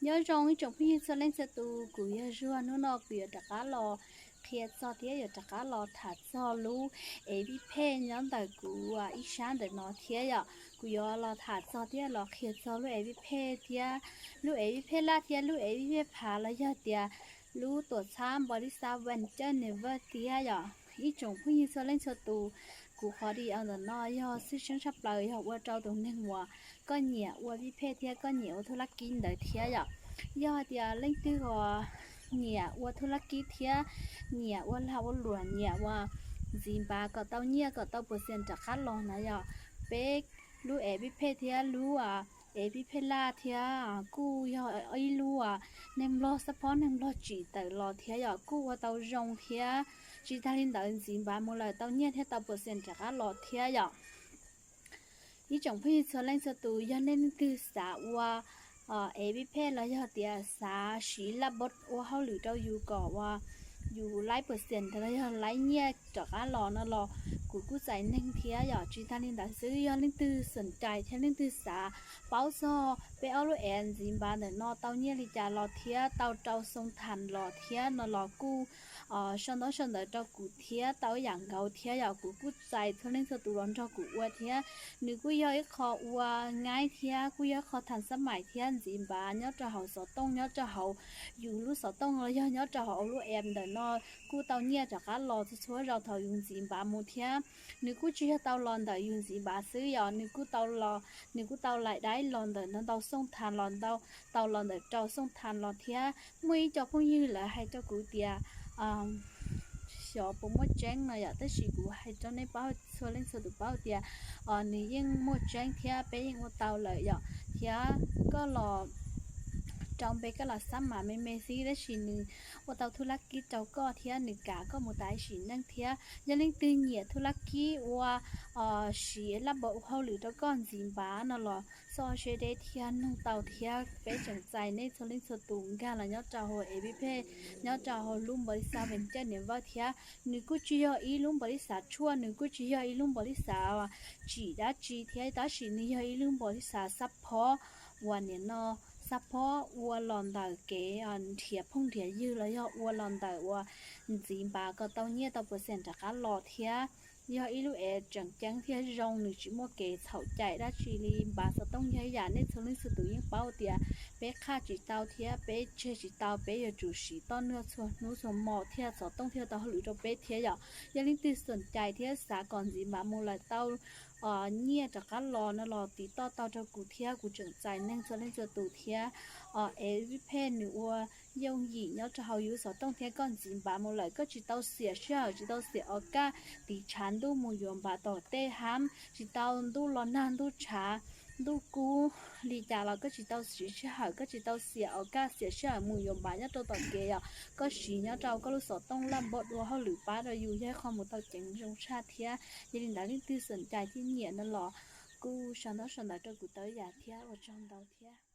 Nyob zoo ib tsoom phooj ywg txhua leej txhua tus, kuv yog Zuag. Hnub no kuv yuav rov qab los qhia txog thiab yuav rov qab los tham txog lub ev vij phej nyob ntawm kuv ib sab ntawm no thiab yom. Kuv yuav los tham txog thiab los qhia txog lub ev vij phej thiab lub ev vij phej laj thiab lub ev vij phej phav los yog tias lub tuam txhab npau li xav ven coj niam vaj thiab yom. Ib tsoom phooj ywg txhua leej txhua tus, kuv qhov di ntawm no yog xwj xeeb tshaj plaws yog ua rau tus neeg uas koj nyiam ua vij phej thiab koj nyiam ua thuj lab kib ntawd thiab yom. Yog hais tias leej twg uas nyiam ua thuj lab kib thiab nyiam ua lag ua luam, nyiam uas ntxiv npav kom tau nyiaj kom tau percent rov qab los na yom, peb lub ev vij phej thiab lub ev vij phej laj thiab kuj yog ib lub neeg nplog xab phob neeg nplog tsim tawm los thiab yom, kuj ua tau zoo thiab. Tsis tag li ntawd ntxiv npav mus lawm tau nyiaj thiab tau percent rov qab los thiab yom. Ib tsoom phooj ywg txhua leej txhua tus, yog nej leej twg xav ua ev vij phej los yog tias xav siv laj npau ua hauj lwm rau yus kom uas yus laib percent los yog laib nyiaj rov qab los no los kuv kuj txais neeg thiab yom. Tsis tag li ntawd xwb, yog leej twg xoom cai thiab leej twg xav paub txog peb ob lub ev ntxiv npav ntawm no tau nyiaj li cas los thiab tau rau xoo thas los thiab no los kuj sau ntaub sau ntawv rau kuv thiab tau ib yam nkaus thiab yom. Kuv kuj txais txhua leej txhua tus los nrog kuv ua thiab. Nws kuj yog ib qho ua ngaib thiab kuj yog ib qho thas xab mais thiab ntxiv npav nyob rau hauv xov tooj, nyob rau hauv yus lub xov tooj los yog nyob rau hauv lub ev ntawm no kuj tau nyiaj rov qab los txhua txhua zaus thaum yus ntxiv npav mus thiab. Nws kuj tsis yog tau los ntawm yus ntxiv npav xwb yom, nws kuj tau los, nws kuj tau laim daib los ntawm ntau xoo thas los, tau los ntawm rau xoo thas los thiab. Muaj ib co phooj ywg lawv hais rau kuv tias xyov puas muaj tseeb no yom, tab sis kuv hais rau nej paub, txhua leej txhua tus paub tias nws yeej muaj tseeb thiab peb yeej ua tau lawm yom. Thiab koj los rau npe koj los xab mas me me xwb, tab sis nws ua tau thuj lab kib rau koj thiab nws kam koj mus tas sim neej thiab. Yog leej twg nyiam thuj lab kib ua siv laj npau ua hauj lwm rau koj ntxiv npav no los xo se deb thiab noog tau thiab. Peb tseem txais nej txhua leej txhua tus nkag los nyob rau hauv ev vij phej, nyob rau hauv lub npau li xav ven coj niam vaj thiab. Nws kuj tsis yog ib lub npau li xav tshuaj, nws kuj tsis yog ib lub npau li xav tsim dab tsi thiab, tab sis nws yog ib lub npau li xav xab phob uas nim no xab phob ua los ntawm kev nrhiav phooj nrhiav ywg los yog ua los ntawm uas ntxiv npav kom tau nyiaj tau percent rov qab los thiab. Yog ib lub ev tseem ceeb thiab zoo, nws tsis muaj kev txhaum cai dab tsi li. Npav xov tooj yog ib yam nej txhua leej txhua tus yeej paub tias peb qhaj tsis tau thiab peb tseg tsis tau, peb yuav tsum siv toj nrho txhua hnub txhua hmo thiab xov tooj thiaj tau hauj lwm rau peb thiab yom. Yog leej twg xoom cai thiab xav kom ntxiv npav mus lawm tau nyiaj rov qab los no los tiv toj tau rau kuv thiab, kuv tseem txais neeg txhua leej txhua tus thiab. Ev vij phej nws ua yooj yim nyob rau hauv yus xov tooj thiab koj ntxiv npav mus lawm koj tsis tau xiam sij hawm, tsis tau xiam o kaj tiv tshav ntuj mus yuav npav tom tej hab, tsis tau ntuj los nag ntuj tshav ntuj kub li cas los koj tsis tau siv sij hawm, koj tsis tau xiam o kaj xiam sij hawm mus yuav npav nyob rau tom kev yom. Koj siv nyob rau koj lub xov tooj laj npau ua hauj lwm pab rau yus yog ib qho mus tau ceev zoo tshaj thiab. Yog li ntawd leej twg xoom cai thiab nyiam no los kuj sau ntaub sau ntawv rau kuv tau ib yam thiab, ua tsaug ntau thiab.